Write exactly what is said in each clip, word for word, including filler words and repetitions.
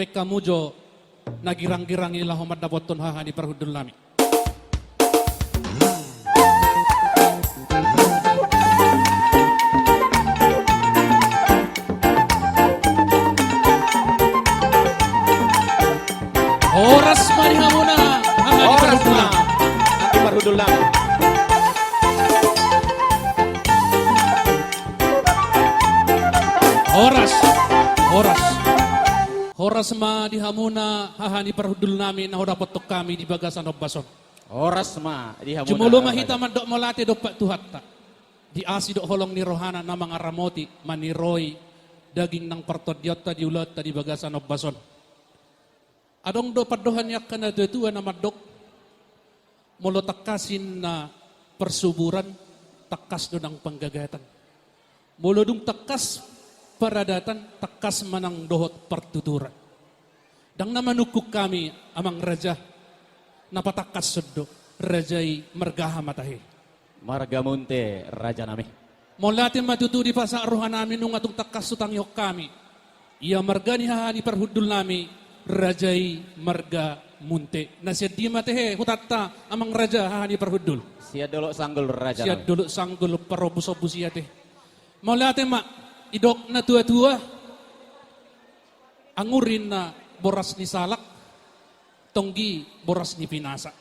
Baen hamu jo na girang-girang i laho mandapothon haha ni parhundul nami. Horas ma di hamuna haha ni parhundul nami. Haha ni parhundul nami. Horas, horas. Horas ma di hamuna haha ni parhundul nami na hudapothon hami di bagasan ombas on. Horas ma di hamuna. Jumolo ma hita mandok mauliate dompak Tuhanta. Di asi dohot holong ni rohana na mangaramoti, maniroi daging nang partondionta di ulaonta di bagasan ombas on. Adong do pandohan ni angka na tua-tua na mandok, molo tangkas ninna parsuburan, tangkas do nang panggagatan. Molo dung tangkas paradatan, tangkas ma nang dohot partuturan. Ndang na manungkun hami amang raja, na patangkashon do raja i marga aha ma tahe. Marga Munte, raja nami. Mauliate ma tutu dipasahat roha nami nunga tung tangkas hutangihon hami. Ia marga ni haha ni parhundul nami, raja i marga Munte. Na sian dia ma tahe hutanta amang raja haha ni parhundul? Sian Dolok Sanggul, raja nami. Sian Dolok Sanggul, parombus-ombus ia tahe. Mauliate ma, didok na tua-tua, angur ninna boras ni salak, tonggi boras ni pinasa.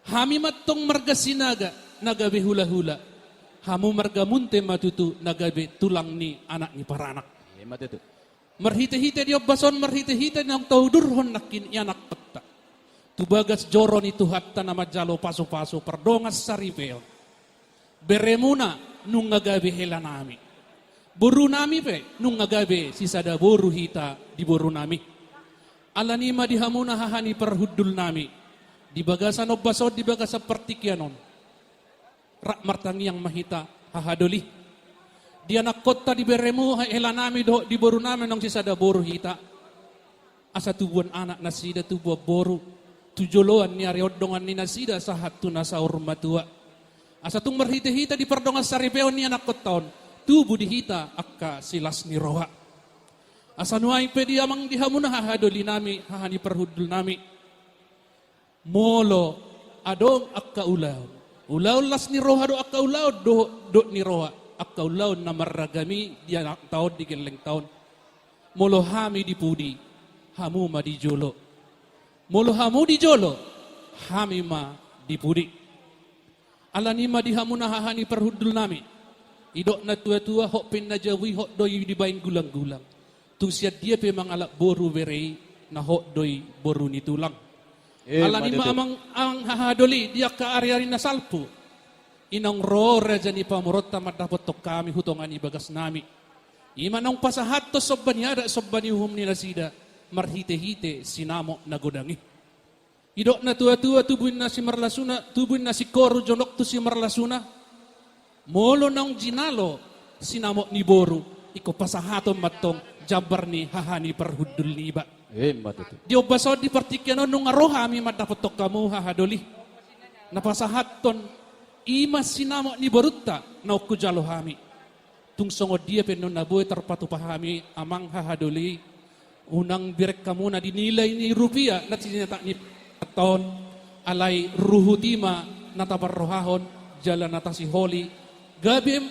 Hami ma antong marga Sinaga na gabe hula-hula. Hamu marga Munte ma tutu na gabe tulang ni anak ni paranak. Ima tutu. Marhite-hite di ombas on, marhite-hite naung taudurhon nangkin ianakkonta tu bagas joro ni Tuhanta na manjalo pasu-pasu pardongan saripeon. Beremuna nunga gabe hela nami. Boru nami pe nunga gabe sisada boru hita di boru nami. Alani i ma di hamuna haha ni parhundul nami, di bagasan ombas on, di bagasan partingkian on, rap martangiang ma hita haha doli. Di anakkonta, di beremu, hela nami dohot di boru nami naung sisada boru hita. Asa tubuan anak nasida, tubuan boru tu joloan ni ari on dongan ni nasida sahat tu na saur matua. Asa tung marhite-hite di pardongan saripeon ni anakkonta on, tubu di hita angka silas ni roha. Asa nuaeng pe di amang di hamuna haha doli nami, haha ni parhundul nami, molo adong angka ulaon, ulaon las ni roha do angka ulaon do-, dok ni roha, angka ulaon na marragam i di anakta on, di gellengta on. Molo hami di pudi, hamu ma di jolo. Molo hamu di jolo, hami ma di pudi. Alani i ma di hamuna haha ni parhundul nami, didok na tua-tua, hot pe na jabu i, hot do i dibaen gulang-gulang. Tung sian dia pe mangalap boru bere i, na hot do i boru ni tulang. Eh, alani i ma tutu. Amang, amang haha doli, di angka ari-ari na salpu, i naung ro raja ni pamoruonta mandapothon hami tu tonga ni bagas nami. I ma naung pasahathon somba ni adat, somba ni uhum ni nasida, marhite-hite sinamot na godang i. Didok na tua-tua, tubu ninna simarlasuna, tubu ninna singkoru jonok tu simarlasuna. Molo naung jinalo sinamot ni boru, ingkon pasahaton ma antong jambar ni haha ni parhundul niba. Eh, ima tutu. Di ombas on, di partingkian on, nunga ro hami mandapothon hamu haha doli. Na pasahathon i ma sinamot ni borunta naung hujalo hami. Tung songon dia pe annon na boi tarpatupa hami, amang haha doli, unang bereng hamuna di nilai ni rupia na sinatak ni taon, alai ruhut i ma na taparrohahon, jala na tasiholi, gabe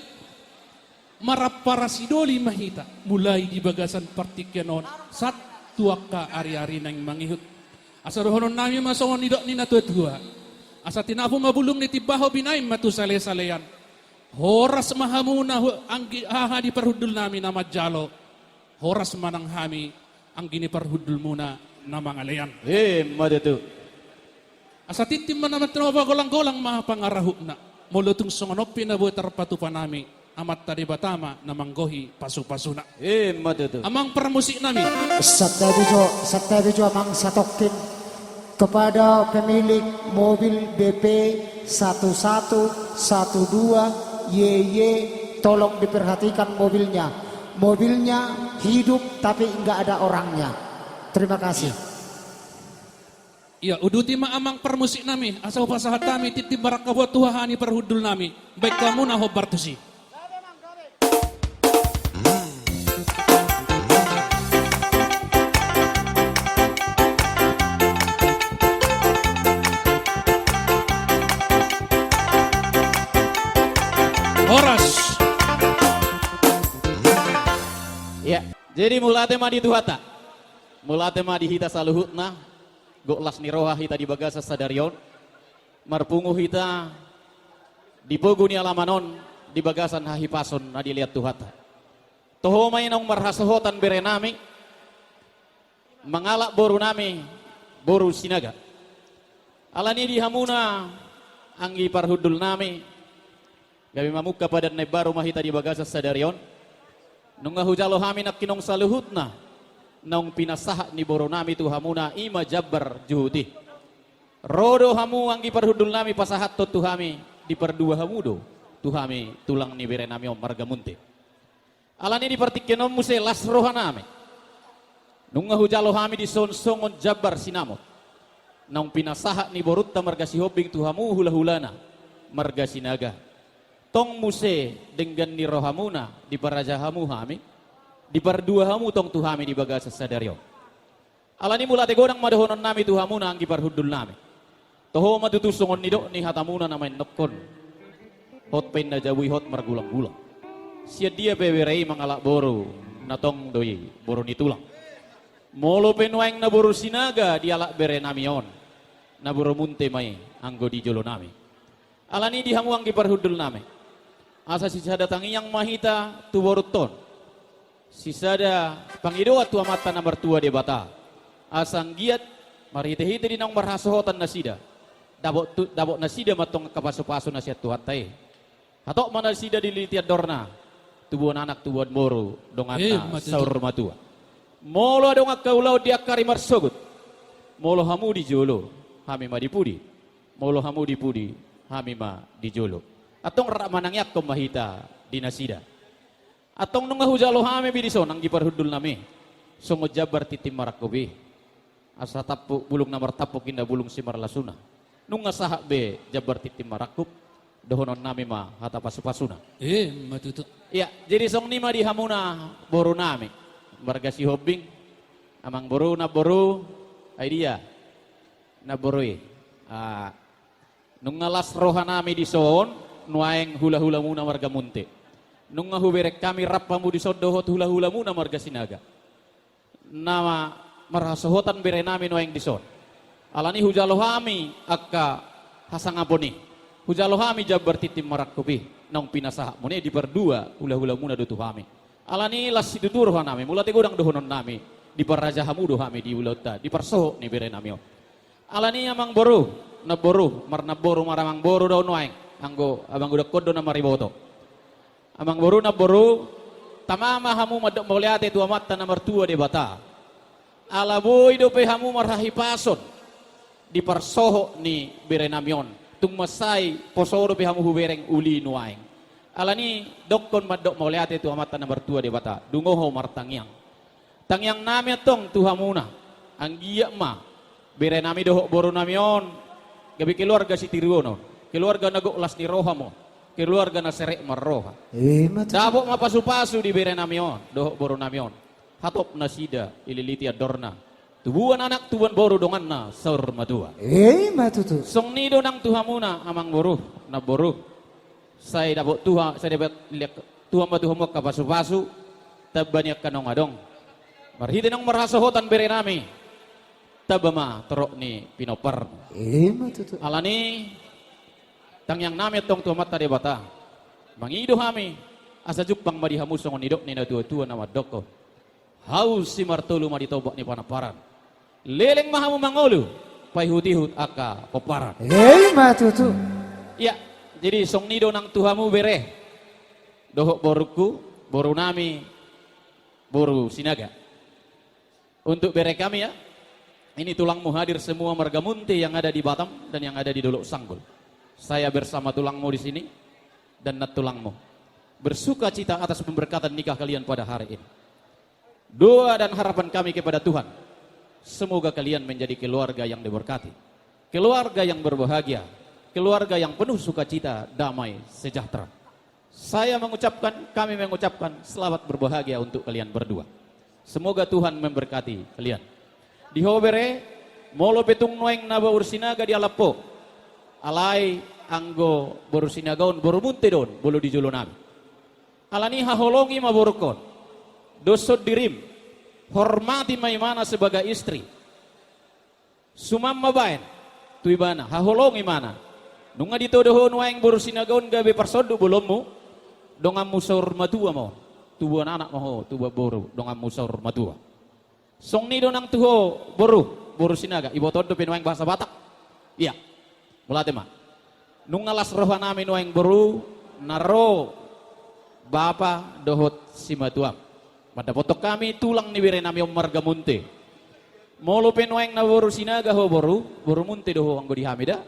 marampara sidoli ma hita, mulai di bagasan partingkian on sahat tu angka ari-ari naeng mangihut. Asa dohonon nami ma songon nidok ni na tua-tua. Asa tinapu ma bulung ni timbaho, binahen ma tu sale-salean. Horas ma hamuna hu-, anggi-, haha ni parhundul nami na manjalo. Horas ma nang hami anggi ni parhundulmuna na mangalean. Eh, ima tutu. Asa tintin ma na mantinopa, golang-golang ma pangarahutna. Molo tung songon on pe na boi tarpatupa nami, Amanta Debata ma na manggohi pasu-pasuna. Eh, ima tutu. Amang parmusik nami. Santabi jo, santabi jo amang satongkin. Kepada pemilik mobil B P satu satu satu dua Y Y, tolong diperhatikan mobilnya. Mobilnya hidup tapi nggak ada orangnya. Terima kasih. Ia, uduti ma amang parmusik nami, asa hupasahat hami tintin marangkabuan tu haha ni parhundul nami. Baen hamu na hombar tusi. Jadi mauliate ma di Tuhanta. Mauliate ma di hita saluhutna. Gok las ni roha hita di bagasan sadari on. Marpungu hita di pogu ni alaman on di bagasan hahipason na dilehon Tuhanta. Toho ma i naung marhasohotan berenami, mangalap borunami, boru Sinaga. Alani di hamuna anggi parhundulnami, gabe mamungka padan na imbaru ma hita di bagasan sadari on. Nunga hujalo hami nangkin on saluhutna naung pinasahat ni borunami tu hamuna, i ma jambar juhut i. Ro do hamu anggi parhundulnami pasahathon tu hami, dipardua hamu do tu hami tulang ni berenami on marga Munte. Alani di partingkian on muse las rohanami. Nunga hujalo hami dison songon jambar sinamot naung pinasahat ni borunta marga Sihombing tu hamu hulahulana marga Sinaga. Tong muse denggan ni rohamuna diparaja hamu hami, dipardua hamu tong tu hami di bagasan sadari on. Alani mauliate godang ma dohononnami tu hamuna anggi parhundulnami. Toho ma tutu songon nidok ni hatamuna na mandokkon: Hot pe inna jabu i hot margulanggulang. Sian dia pe bere i mangalap boru, na tong do i boru ni tulang. Molo pe nuaeng na boru Sinaga dialap berenami on, na boru Munte ma i anggo di jolonami. Alani di hamu anggi parhundulnami, asa sisada tangiang ma hita tu borunta on, sisada pangidoan tu Amanta na martua Debata, asa anggiat marhitehite di naung marhasohotan nasida, dapot tu, dapot nasida ma tong angka pasupasu na sian Tuhanta i. Hatop ma nasida dililiti andorna, tubuan anak tubuan boru, donganna saur matua. Molo adong angka ulaon di angka ari marsogot, molo hamu di jolo, hami ma di pudi. Molo hamu di pudi, hami ma di jolo. Antong rap manangiangkon ma hita di nasida. Antong nunga hujalo hami be dison anggi parhundulnami, songon jambar tintin marangkup i. Asa tampuk bulung na martampuk inna bulung simarlasuna. Nunga sahat be jambar tintin marangkup, dohononnami ma hata pasupasuna. Emma tutu. Ia, jadi songon i ma di hamuna borunami marga Sihombing, amangboru, namboru, ai dia namboru i. Ah, nunga las rohanami dison nuaeng hulahulamuna marga Munte. Nunga hubereng hami rap hamu dison dohot hulahulamuna marga Sinaga, na marhasohotan berenami nuaeng dison. Alani hujalo hami angka hasangapon i. Hujalo hami jambar tintin marangkup i naung pinasahatmuna i, dipardua hulahulamuna do tu hami. Alani las situtu rohanami, mauliate godang dohononnami, diparaja hamu do hami di ulaonta, di parsohot ni berenami on. Alani amangboru, namboru, marnamboru maramangboru do nuaeng, anggo amangudangkon do na mariboto. Amangboru, namboru, tama ma hamu mandok mauliate tu Amanta na martua Debata. Ala boi dope hamu marhahipason di parsohot ni berenami on, tung mansai poso dope hamu hubereng uli nuaeng. Alani i dokkon mandok mauliate tu Amanta na martua Debata, dungo ho martangiang. Tangiangnami antong tu hamuna, anggiat ma berenami dohot borunami on gabe keluarga sitiruonon, keluarga na gok las ni roha ma on, keluarga na serep marroha. Emma tutu. Dapot ma pasupasu di berenami on dohot borunami on. Hatop nasida dililiti andorna, tubuan anak tubuan boru, donganna saur matua. Emma tutu. Songon i do nang tu hamuna amangboru, namboru. Sai dapot Tuhan, sai dapot liak Tuhan ma tu hamu angka pasupasu, tamba ni angka naung adong. Marhite naung marhasohotan berenami, tamba ma torop ni pinompar. Emma tutu. Alani tangiangnami antong tu Amanta Debata, mangido hami asa jumpang ma di hamu songon nidok ni natuatua na mandokkon: Hau simartolu ma di tombak ni panamparan, leleng ma hamu mangolu paihutihut angka pomparan. Emma tutu. Ia, jadi songon i do nang tu hamu bere dohot borungku, borunami, boru Sinaga. Untuk bere kami ya, ini tulangmu hadir semua marga Munte yang ada di Batam dan yang ada di Dolok Sanggul. Saya bersama tulangmu di sini dan nantulangmu bersukacita atas pemberkatan nikah kalian pada hari ini. Doa dan harapan kami kepada Tuhan, semoga kalian menjadi keluarga yang diberkati, keluarga yang berbahagia, keluarga yang penuh sukacita, damai, sejahtera. Saya mengucapkan, kami mengucapkan selamat berbahagia untuk kalian berdua. Semoga Tuhan memberkati kalian. Di ho bere, molo pe tung nuaeng na boru Sinaga dialap ho, alai anggo boru Sinaga on boru Munte do on, molo di jolonami. Alani haholongi ma borungkon, doshon dirim, Hormati ma imana sebagai istri. Suman ma baen tu ibana, haholongi imana. Nunga ditodo ho nuaeng boru Sinaga on gabe parsonduk bolonmu, donganmu saur matua ma on. Tubuan anak ma ho, tubuan boru, donganmu saur matua. Songon i do nang tu ho boru, boru Sinaga, iboto on dope nuaeng bahasa Batak. Ia. Mauliate ma. Nunga las rohanami nuaeng boru, na ro bapa dohot simatuam. Mandapothon hami tulang ni berenami on marga Munte. Molo pe nuaeng na boru Sinaga ho boru, boru Munte do ho anggo di hami da.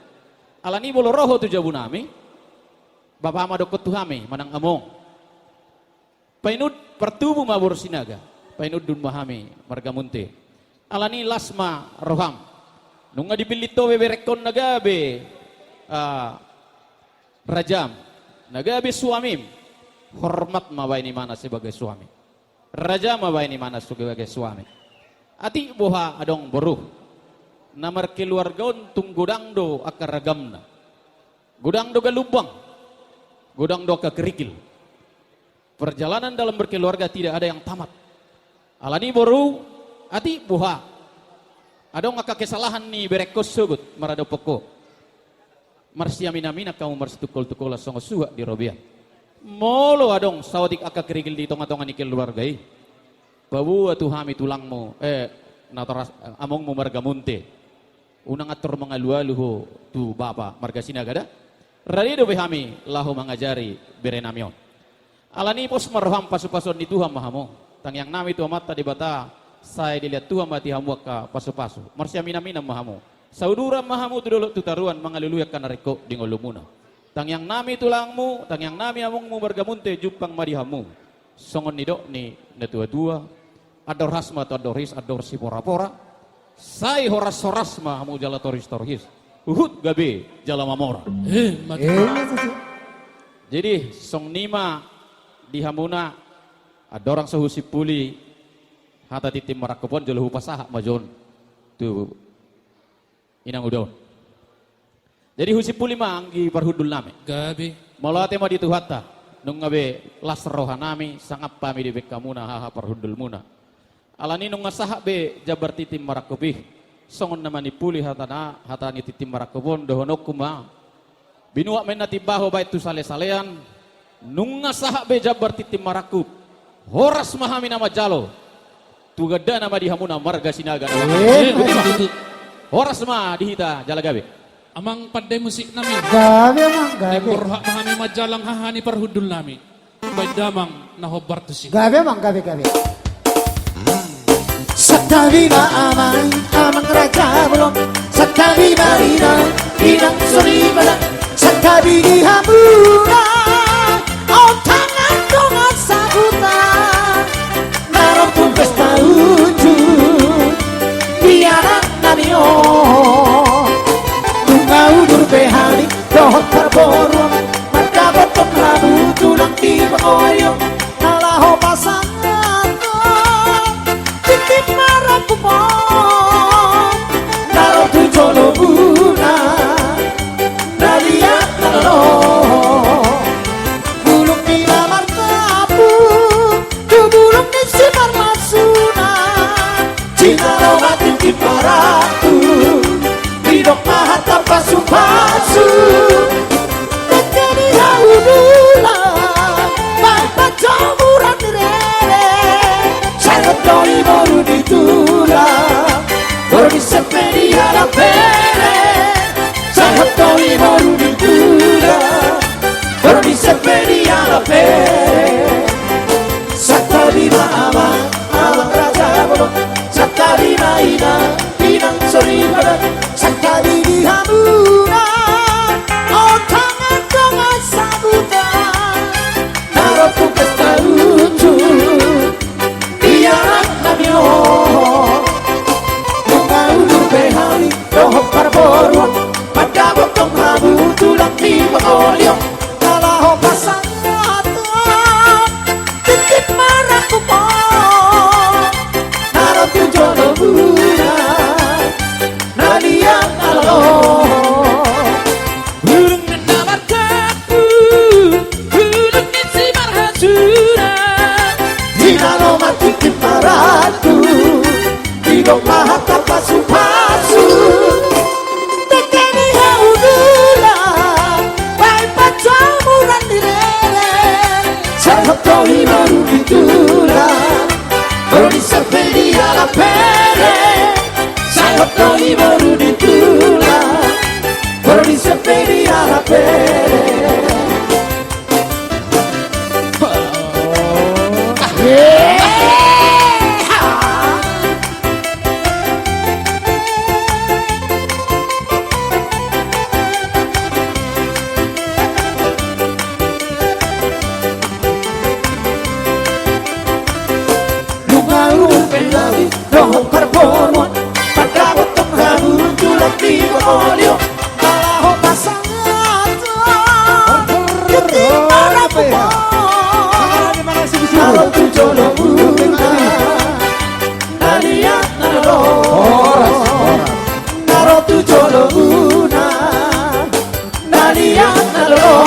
Alani molo ro ho tu jabunami, bapa ma dokkon tu hami, manang among. Painut partubu ma boru Sinaga, painundun ma hami marga Munte. Alani las ma roham. Nunga dipillit ho be berenghon na gabe, ah, rajam, na gabe suamim. Hormat ma baen imana sebagai suami. Raja ma baen imana sebagai suami. Atik boha adong boru. Na markeluarga on tung godang do angka ragamna. Godang do galumbang. Godang do angka kerikil. Perjalanan dalam berkeluarga tidak ada yang tamat. Alani boru, atik boha adong angka kesalahan ni berenghon sogot maradophon ho, marsiaminaminan hamu marsitungkoltungkolan songon suhat di robean. Molo adong saotik angka kerikil di tongatonga ni keluarga i, paboa tu hami tulangmu, eh, natoras, amongmu marga Munte. Unang antor mangalualu ho tu bapa marga Sinaga da. Rade dope hami laho mangajari berenami on. Alani pos ma roham, pasupasuon ni Tuhan ma hamu. Tangiangnami tu Amanta Debata, sai dilehon Tuhan ma di hamu angka pasupasu. Marsiaminaminan ma hamu. Sauduran ma hamu tu dolok tu toruan mangalului angka na ringkot di ngolumuna. Tangiangnami tulangmu, tangiangnami amongmu marga Munte, jumpang ma di hamu. Songon nidok ni natuatua, andor has ma tu andor his, andor siporapora. Sai horashoras ma hamu jala torhistorhis, huhut gabe jala mamora. Eh, mate. Eh, iya, iya, iya. Jadi songon i ma di hamuna, andorang so husimpuli hata tintin marangkup on, jolo hupasahat ma jo on tu inang uda on. Jadi husimpuli ma anggi parhundulnami. Gabe. Mauliate ma di Tuhanta, nunga be las rohanami, sangap hami dibaen hamuna haha parhundulmuna. Alani nunga sahat be jambar tintin marangkup i, songon na manimpuli hatana, hata ni tintin marangkup on, dohononku ma: Binuat ma inna timbaho baen tu salesalean. Nunga sahat be jambar tintin marangkup, horas ma hami na manjalo. Tu gandana ma di hamuna marga Sinaga. Eh, betul, betul. Horas ma di hita jala gabe. Amang pande musiknami. Gabe, amang, gabe. Naeng borhat ma hami manjalang haha ni parhundulnami. Baen damang na hombar tusi. Gabe, amang, gabe, gabe. Santabi ma amang, amang raja bolon. Santabi ma inang, inang soripada. Santabi di hamuna, aut tangan dongan sahuta, na ro tu pesta unjuk di anaknami on. Nunga udur be hami dohot parboruon, mandapothon hamu tulang di pangoli on. Na laho pasahathon tintin marangkup on, na ro tu jolomuna, na liat na lolo. Bulung ni na martampuk tu bulung ni simarmasuna. Jinalo ma tintin marangkup, didok ma hata pasupasu. Dengke ni hau tulang, baen panjomuran ni rere. Sai hot do i boru ni tulang, boru ni sempe ni halak bere. Sai hot do i boru ni tulang, boru ni sempe ni halak bere. Santabi ma amang, amang raja bolon. Santabi ma inang, inang soripada. Santabi di hamuna, aut tangan dongan sahuta, na ro tu pesta unjuk di anaknami on. Nunga udur be hami dohot parboruon, mandapothon hamu tulang di pangoli on. Na laho pasahathon tintin marangkup on, na ro tu jolomuna, na liat na lolo. Bulung ni na martampuk, bulung ni simarmasuna. Jinalo ma tintin marangkup, Maha tapasupasu, dengke ni haudula, baen panjamuran ni rere, sai hot do i boru ni tulang, boru ni sapedi ala pere, sai hot do i boru ni tulang, boru ni sapedi ala pere. Nunga urupi lawi dohot parboruon, mandapothon hamu tulang ni Bongoliu. Laho pasangaphon, ginting marapuphon, na ro tu jolomuna, na liat na lolo, na ro tu jolomuna, na liat na lolo,